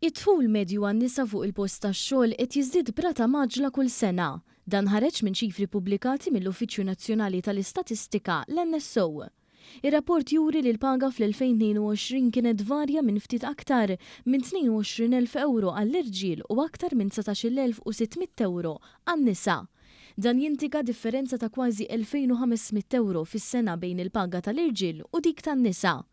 Id-dħul medju għan-nisa fuq il-post tax-xogħol qed jiżdied b'rata mgħaġġla kull sena. Dan ħareġ minn ċifri ppubblikati mill-Uffiċċju Nazzjonali tal-Istatistika, l-NSO. Ir-rapport juri li l-paga fl-2022 kienet tvarja minn ftit aktar minn 22,000 ewro għall-irġiel u aktar minn 19,600 ewro għan-nisa. Dan jindika differenza ta' kważi 2,500 ewro fis-sena bejn il-paga tal-irġiel u dik tan-nisa.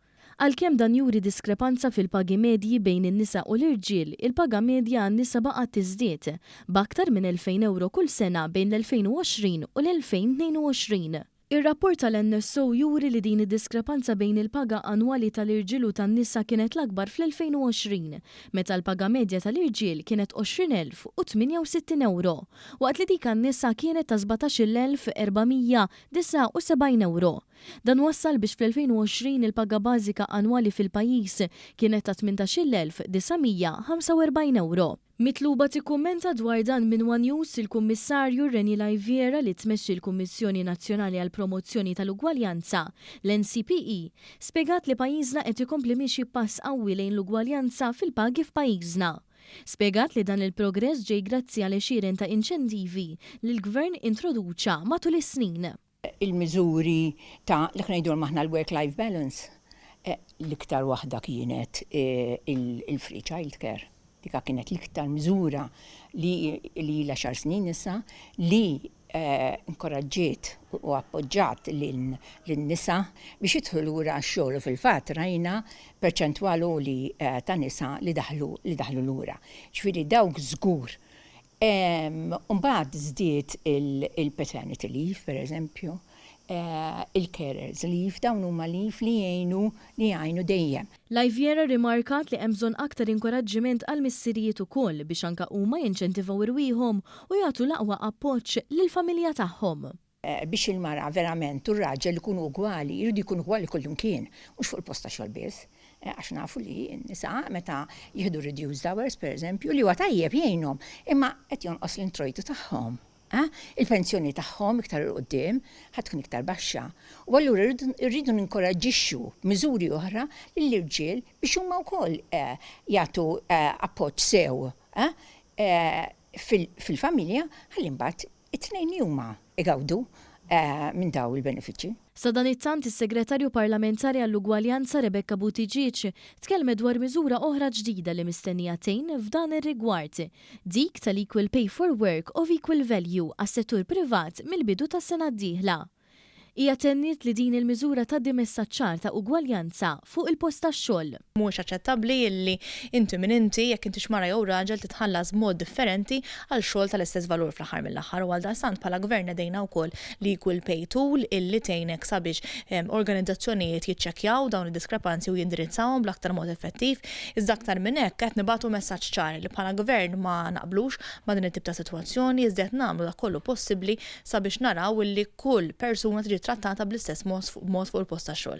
Għalkemm dan juri diskrepanza fil-pagi medji bejn in-nisa u l-irġiel, il-paga medja għan-nisa baqgħet tiżdied, b'aktar minn 2,000 ewro kull sena bejn l-2020 u l-2022. Ir-rapport tal-NSO juri li din id-diskrepanza bejn il-paga annwali tal-irġiel u tan-nisa kienet l-akbar fl-2020, meta l-paga medja tal-irġiel kienet 20,068 ewro, waqt li dik għan-nisa kienet ta' 17,479 ewro. Dan wassal biex fl-2020 il-paga bażika annwali fil-pajjiż kienet ta' 18,945 ewro. Mitluba tikkummenta dwar dan minn one News, il-Kummissarju Rennie Laiviera li tmexxi l-Kummissjoni Nazzjonali għall-Promozzjoni tal-Ugwaljanza, l-NCPE, spjegat li pajjiżna qed ikompli miexi b'pass qawwi lejn l-ugwaljanza fil-pagi f'pajjiżna. Spjegat li dan il-progress ġej grazzi għal għexieren ta' inċentivi li l-Gvern introduċa matul is-snin. Il-miżuri ta' li ngħidulhom aħna l-work-life balance, l-iktar waħda kienet il-free child care. Dika kienet l-iktar miżura li ilha xar snin issa li inkoraġġiet u appoġġat lin-nisa biex jidħlu lura għax-xogħol u fil-fatt rajna perċentwal għoli ta' nisa li daħlu li daħlu lura. Ġifieri dawk żgur. Mbagħad żdied il-paternity leave, per eżempju, il-carers leave, dawn huma leave li jgħinu li jgħinu dejjem. Laiviera rimarkat li hemm bżonn aktar inkoraġġiment għal missirijiet ukoll biex anka huma jinċentivaw irwieħhom u jagħtu l-aqwa appoġġ lill-familja tagħhom. Biex il-mara verament u r-raġel ikunu ugwali, jridu jkunu ugwali kullimkien, mhux fuq il-post ta' xogħol biss. Għax nafu li n-nisa meta jieħdu reduced hours, per eżempju, li huwa tajjeb jgħinhom, imma qed jonqos l-introjtu tagħhom. Il-pensjoni tagħhom iktar 'il quddiem ħa tkun iktar baxxa. U allura rridu ninkoraġġixxu miżuri oħra lill-irġiel biex huma wkoll jagħtu appoġġ sew fil-familja ħalli mbagħad it-tnejn li huma igawdu minn daw il-benefiċċji. Sadanittant, is-Segretarju Parlamentari għall-Ugwaljanza Rebecca Buttigieg tkellmet dwar miżura oħra ġdida li mistennija tgħin f'dan ir-rigward, dik tal-Equal Pay for Work of Equal Value għas-settur privat mill-bidu tas-sena d-dieħla. Hija tenniet li din il-miżura tgħaddi messaġġ ċar ta' ugwaljanza fuq il-post tax-xogħol. Mhuwiex aċċettabbli illi inti min inti, jekk intix mara jew raġel, titħallas b'mod differenti għal xogħol tal-istess valur fl-aħħar mill-aħħar u għaldaqstant bħala gvern nedejna wkoll l-Equal Pay Tool illi tgħinek sabiex organizzazzjonijiet jiċċekkjaw dawn id-diskrepanzi u jindirizzawhom bl-aktar mod effettiv. Iżda aktar minn hekk qed nibagħtu messaġġ ċar li bħala gvern ma naqblux ma' din it-tip ta' sitwazzjoni iżda qed nagħmlu dak kollu possibbli sabiex naraw illi kull persuna tiġi trattata bl-istess mod fuq il-post tax-xogħol.